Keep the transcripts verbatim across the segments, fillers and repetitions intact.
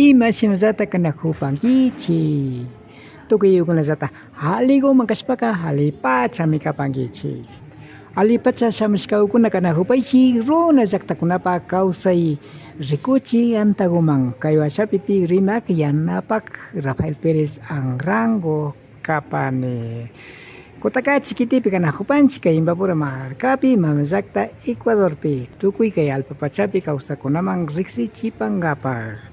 Imashinallata kanakupankichik? Tukuykunallata alliguman kashpaka allipachami kapankichik. Allipacha shamushkakuna kanakupaychik runa llaktakunapa kawsay rikuchik antaguman. Kay washapipi rimak yanapak Rafael Pérez Anrango kapani. Cotacachi kitipi kanakupanchik kay Imbabura markapi, mama llakta Ecuadorpi, tukuy kay allpa pachapi kawsakkunaman riksichipankapak.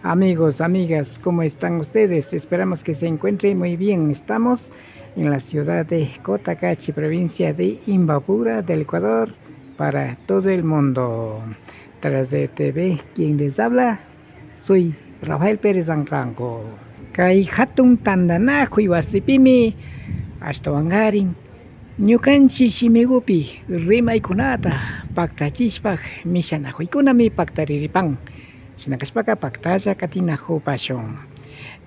Amigos, amigas, ¿cómo están ustedes? Esperamos que se encuentren muy bien. Estamos en la ciudad de Cotacachi, provincia de Imbabura del Ecuador, para todo el mundo. Tras de T V, quien les habla, soy Rafael Pérez Anrango. Kay hatun tantanakuy wasipimi ashtawankarin ñukanchik shimigupi rimaykunata paktachishpa mishanakuykunami paktariripan. Shina kashpaka paktalla katinakupashun.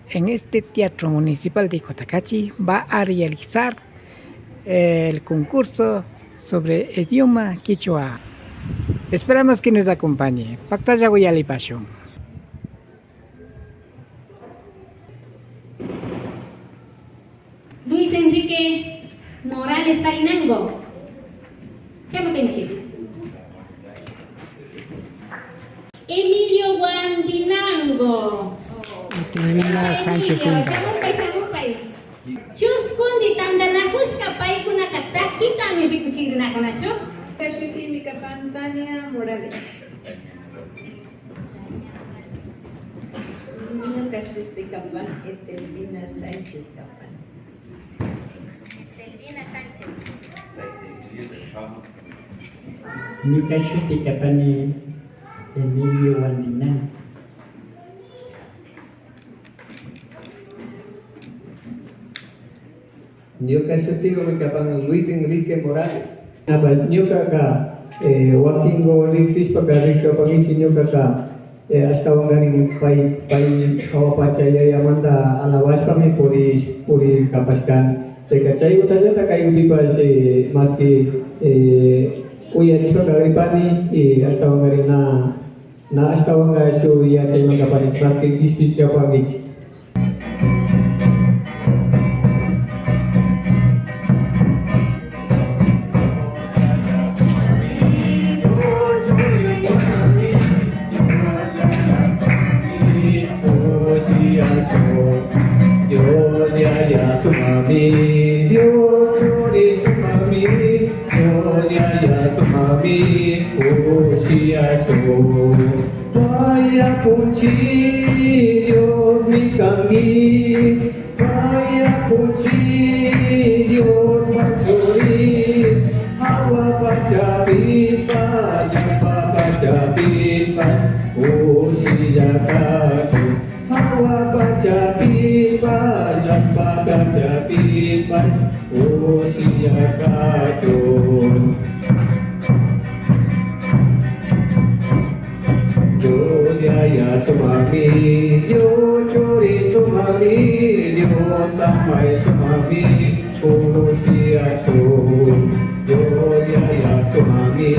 En este Teatro Municipal de Cotacachi va a realizar el concurso sobre idioma quichua. Esperamos que nos acompañe. Paktalla uyalipashun. Luis Enrique Morales Tarinango. Shamupanchik. Emilio Guandinango. Etelvina Sánchez Emilio, Inca. Shamupay, shamupay. Chuskundi tantanakushka paykunaka takitami rikuchirinakunachu. Kashutimi kapan Tania Morales. Ñuka shuti kapan Etelvina Sánchez kapan. Etelvina Sánchez. Ñuka shuti kapani Emilio Guandinango. Ñuka shutigumi kapan Luis Enrique Morales. Apa, ñukaka, eh, wakingu riksishpaka rikshkapankichik, ñukaka, eh, ashtawankarin pay, pay hawa pacha yayamanta alabashpami puri, puri kapashkani. Chayka, chaygutallata kaygupipash, eh, maski, eh, uyachishpa kagripani, y ashtawankarin na Na ashtawanka shuk yachayman kapanichik, maski kishpichapankichik. Dios yaya sumami, Dios churi sumami. Dios yaya sumami kushiyashun. Paya punchi Diosmi kanki. Paya punchi Diospa churi. Hawa pachapipash, llapa pachapipash kushilla kachun. Hawa pachapipash, llapa pachapipash kushilla kachun. Dios yaya sumami, Dios churi sumami, Dios samay sumami kushiyashun. Dios yaya sumami,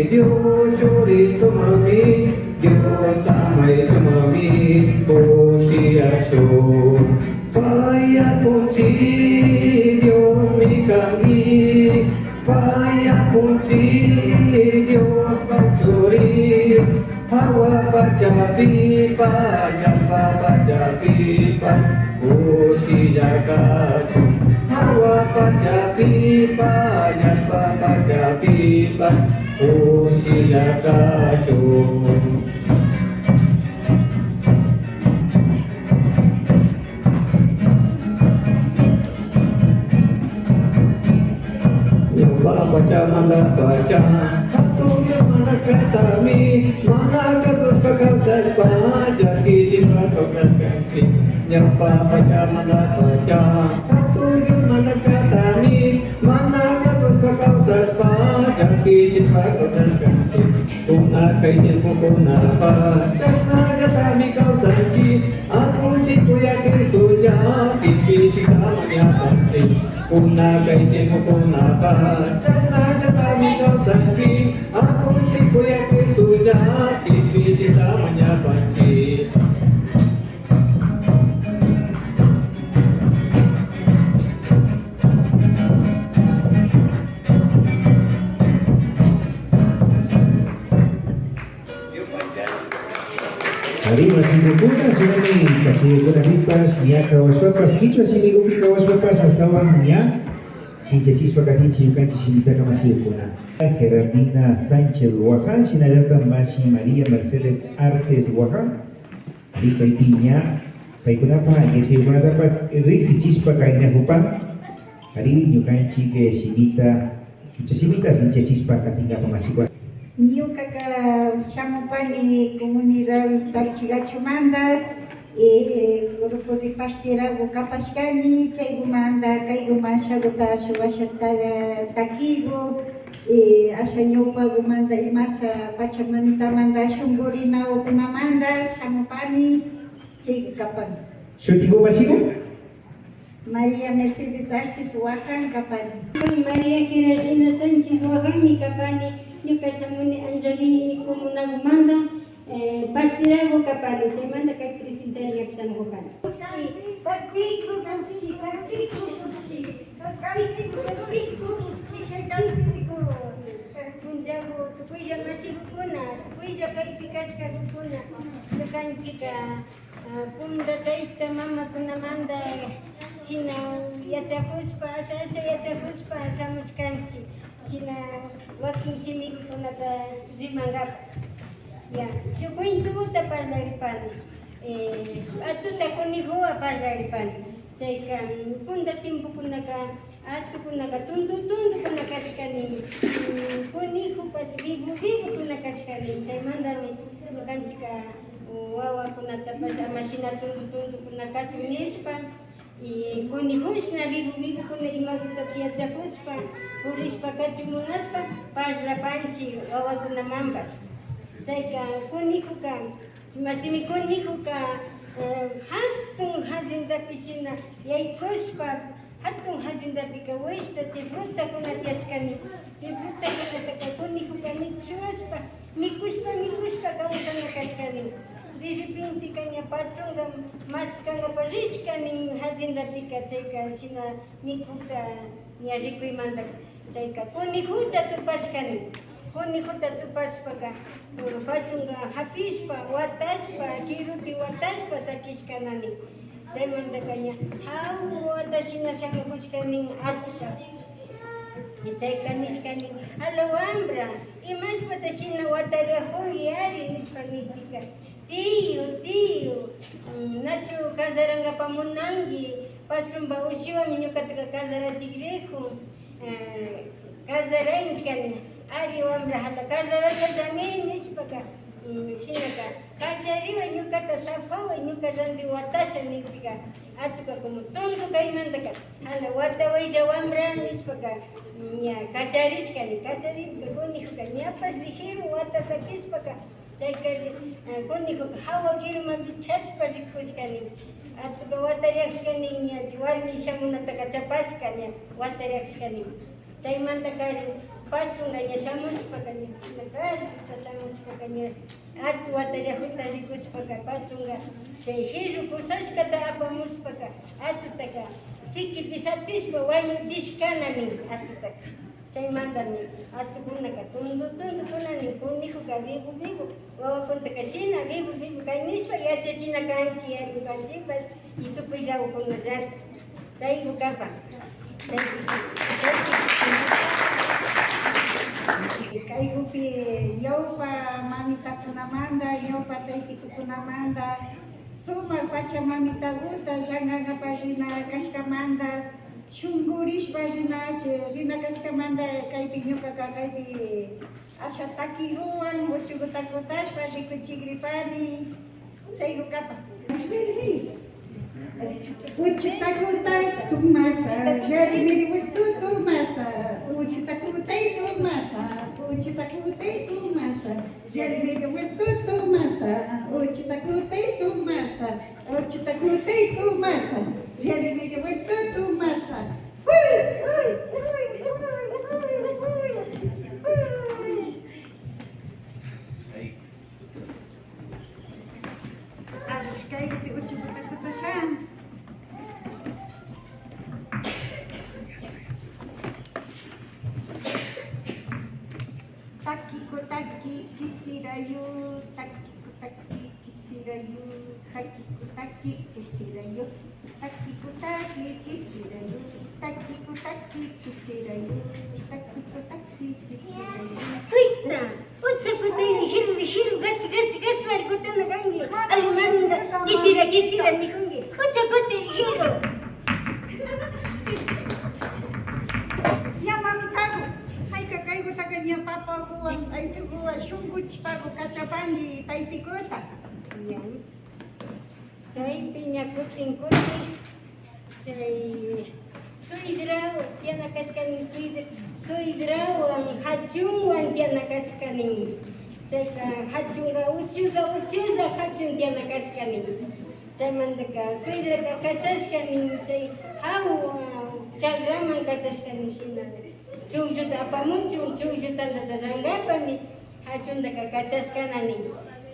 Dios churi sumami, Dios samay sumami kushiyashun. Paya punchi Diosmi kanki, paya punchi Diospa churi. Hawa pachapipash, llapa pachapipash kushilla kachun. Hawa pachapipash, llapa pachapipash kushilla kachun. Ñawpa pachamantapacha hatun Dios mandashkatami mana kasushpa kawsashpa llakichishpa kawsashkanchik. Ñawpa pachamantapacha hatun Dios mandashkatami mana kasushpa kawsashpa llakichishpa kawsashkanchik. Kuna kay tiempokunapash chashnallatami kawsanchik. Apunchik kuyak Jesuslla kishpichikta mañapanchik. Kuna kay tiempokunapash chashnallatami kawsanchik. Apunchik kuyak Jesuslla kishpichikta mañapanchik. Kuna, shinami kachiyukunapipash ña kawashpapash, kichwa shimikupi kawashpapash, ashtawan ña shinchachishpa katinchik ñukanchik shimitaka, mashiyukuna. Gerardina Sánchez Guaján, shinallata mashi María Mercedes Artes Guaján. Ari, kaypi ña paykunapa yachaykunatapash riksichishpa kaynakupan. Ari, ñukanchik, eh, shimita, kichwa shimita shinchachishpa katinkapak, mashikuna. Ñukaka shamupani comunidad Tachigachumanta, eh, grupo de parteragu kapashkani, chaykumanta kaykuman ashakuta shuk washata takiku, eh, asha ñawpakumanta imasha pachamamitamanta shunkurinakukunamanta shamupani, chayka kapan. Shutikuman, mashika? María Mercedes Artes Guaján kapani. María Gerardina Sánchez Guajanmi kapani. Ñuka shamuni Anllaví comunakumanta, eh, parteragu kapani. Chaymanta kay presidentallapi shamukupani. Punllaku, tukuylla mashikukuna, tukuylla kaypi kashkakukuna, ñukanchika, ah, punta tayta mamakunamanta shina yachakushpa, asha, asha yachakushpa shamushkanchik, shina wakin shimikukunata rimankapak. Ya, shuk cuentokuta parlaripani, eh, shuk atuta conejowan parlaripani. Chayka, mm, punta tiempokunaka, atukunaka tundu tundukuna kashka nin, mm, conejopash vivo vivokuna kashka nin. Chaymantami ñukanchika, mm, wawakunatapash ama shina tundu tundukuna kachun nishpa, y conejoshna vivo vivokuna imakutapash yachakushpa, purishpa kachun munashpa, parlapanchik wawakunamanpash. Chayka conejoka, imashtimi conejoka, eh, hatun haciendapi shina yaykushpa, hatun haciendapika wishta chay frutakuna tiyashka nin. Chay frutakunataka conejoka michushpa, mikushpa, mikushpa kawsana kashka nin. De repenteka ña pachunka maskankapa rishka nin haciendapika, chayka shina mikukta ña rikuymanta. Chayka conejota tupashka nin. Conejota tupashpaka, mm, pachunka hapishpa, watashpa, kirupi watashpa sakishka nin. Chaymantaka ña, jawa wata shina shamukushka nin atuka. Chayka nishka nin, ala wambra, imashpata shina watariakunki ari nishpa nikpika. Tiyu, tiyu, mm, nachu kazarankapa munanki? Pachunpa ushiwanmi ñukataka kazarachikrikun, eh, kazaraychik nin. Ari wambra jata, kazarashallami nishpaka, mm, shinaka, kachariway ñukata, sapaway, ñuka ranti watasha nikpika, atuka como tonto kaymantaka, jala watawaylla wambra nishpaka, ña kacharishka nin, kacharipika conejoka ñapash ligero wata sakishpaka, chayka, eh, conejoka jawa kiruman pichashpa rikushka nin. Atuka watariakushka nin, ña warmi shamunataka chapashka ña watariakushka nin. Chaymantakarin pachunka ña shamushpaka, ña china karita shamushpaka, ña atu watariakuta rikushpaka pachunka chay jirru kusashkata apamushpaka atutaka sikipi satishpa wañuchishkana nin atutaka. Chaymantami atukunaka tundu tundukuna nin, conejoka vivo vivo, wawakunataka shina vivo vivo kay nishpa yachachina kanchik, yaripanchikpash y tukuyllakukunallata. Chayku kapan. Chayku. Kaykupi ñawpa mamitakunamanta, ñawpa taytitukunamanta, sumak pacha mamitakuta llankankapa rina kashkamanta, shunkurishpa rina, rina kashkamanta kaypi ñukaka kaypi asha takikuwan uchukuta kutashpa rikuchikripani. Chayku kapan. Uchuta kutas tumasa, llarimiri huerto tumasa, uchuta kutay tumasa, uchuta kutay tumasa, llarimiri huerto tumasa, uchuta kutay tumasa, uchuta kutay tumasa, llarimiri huerto tumasa. Uy, uy, uy. Arush kaypi uchukuta kutashan. Takikutaki kisirayu, takikutaki kisirayu. Takikutaki kisirayu, takikutaki kisirayu, takikutaki kisirayu, takikutaki kisirayu. Hucha, hucha kutin hiru hiru gas gas gas warkutana kanki. Almanda kisira kisira nikunki. Hucha kutin hiru. Ya mamitaku, hayka kaykutaka ña papakuwan aychakuwan shunkuchishpaku kachapanki taytikuta. Ya. Chaypi ña kutin kutin chay suegra tiyana kashkani, suegra, suegrawan hachunwan tiyana kashkani. Chayka hachunka usyulla usyulla hachun tiyana kashkani. Chaymantaka suegraka kachashkani chay hawa chakraman kachashkani shina. Chuklluta apamuchun, chukllu tantata rankapami hachuntaka kachashkana nin.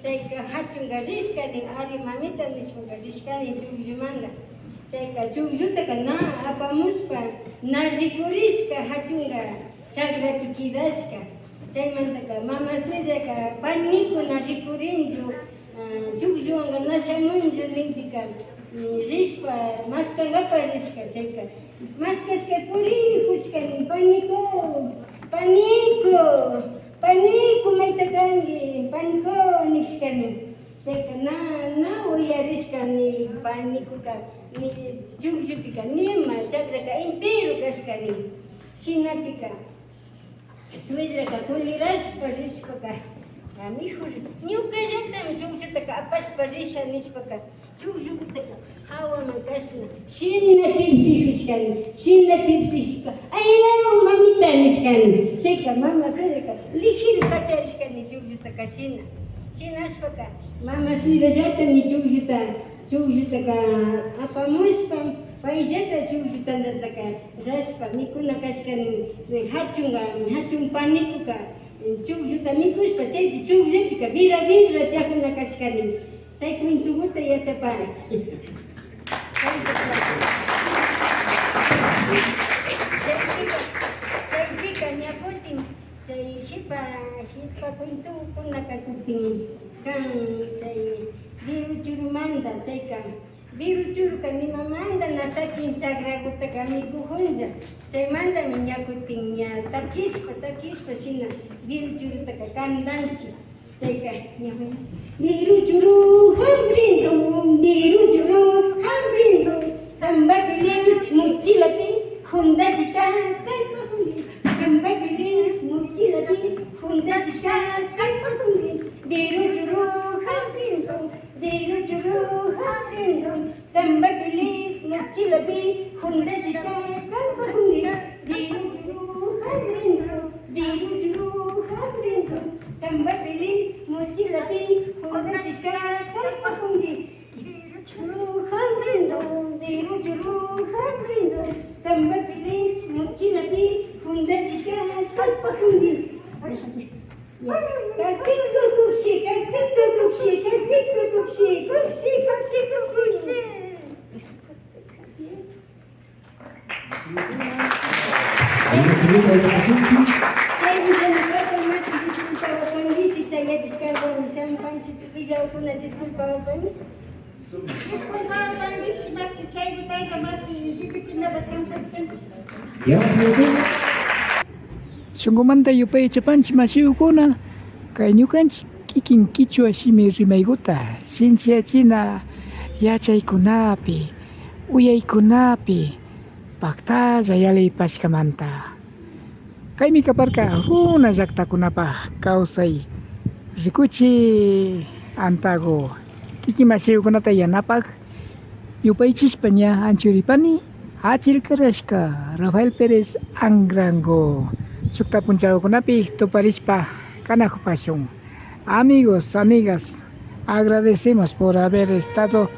Chayka hachunka rishka nin, ari mamita nishpaka rishka nin chukllumanka. Chayka chukllutaka na apamushpa na rikurishka, hachunka chakrapi kidashka. Chaymantaka mama suegraka paniku na rikurinchu, ah, chuklluwanka na shamunchu nikpika, mm, rishpa maskankapa rishka chayka. Maskashka purijushka nin, paniku, paniku, paniku, mayta kanki, paniku nishka nin. Chayka na, na uyarishka ni panikuka, ni chukllupika nima, chakraka entero kashka nin. Shinapika suegraka kulirashpa rishpaka, ah, mejor ñukallatami chukllutaka apashpa risha nishpaka, chukllukutaka hawaman kashna, shina tipsijushkani, shina tipsishka, ayaw mamita nishkani. Chayka mama suegraka ligero kacharishkani chukllutaka shina. Shinashpaka mama suegrallatami chuklluta, chukllutaka apamushpa, payllata chukllu tantataka rashpa mikuna kashkani, hachunka, hachun panikuka chuklluta mikushpa chaypi chukllupika vira vira tiakuna kashkani. Chay cuentokuta yachapani. Chaypika, chaypika ña kutin chay jipa, jipa cuentokunaka kutin kan chay Viru Churumanta, chayka Viru Churuka nimamanta na sakin chakrakutaka mikujunlla. Chaymantami ña kutin ña takishpa, takishpa shina Viru Churutaka kantanchik. Chayka ña, Viru churu hambrindo, viru churu hambrindo, tamba feliz mochilapi juntachishka kallpajundi, tamba feliz mochilapi juntachishka kallpajundi, viru churu hambrindo, viru churu hambrindo, tamba feliz mochilapi juntachishka kallpajundi, viru churu hambrindo, viru churu hambrindo, tamba feliz mochilapi juntachishka kallpajundi, viru churu hambrindo, viru churu hambrindo, tamba feliz mochilapi juntachishka kallpajundi. Kakpiku kukshi, kakpiku kukshi, kakpiku kukshi, kukshi, kukshi, kukshi. Kay willakunapacha maski disculpawapankichik, chayachishkawanmi shampanchik, tukuyllakuna disculpawapanki. Disculpawapankichik, maski chaykutalla maski rikuchinkapak shampashkanchik. Ya, señor. Shunkumanta yupaychapanchik mashikuna, kay ñukanchik kikin kichwa shimi rimaykuta shinchiyachina yachaykunapi, uyaykunapi paktalla yallipashkamanta. Kaymi kaparka runa llaktakunapak kawsay rikuchik antaku kikin mashikukunata yanapak. Yupaychishpa ña anchuripani, achilkarashka Rafael Pérez Anrango. Shukta punchakunapi tuparishpa kanakupashun. Amigos, amigas, agradecemos por haber estado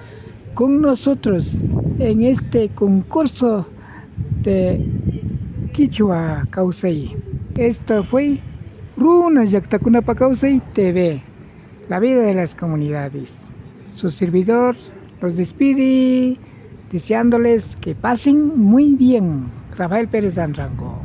con nosotros en este concurso de Kichwa Kawsay. Esto fue Runa Llaktakunapak Kawsay T V. La vida de las comunidades. Su servidor los despide deseándoles que pasen muy bien. Rafael Pérez Anrango.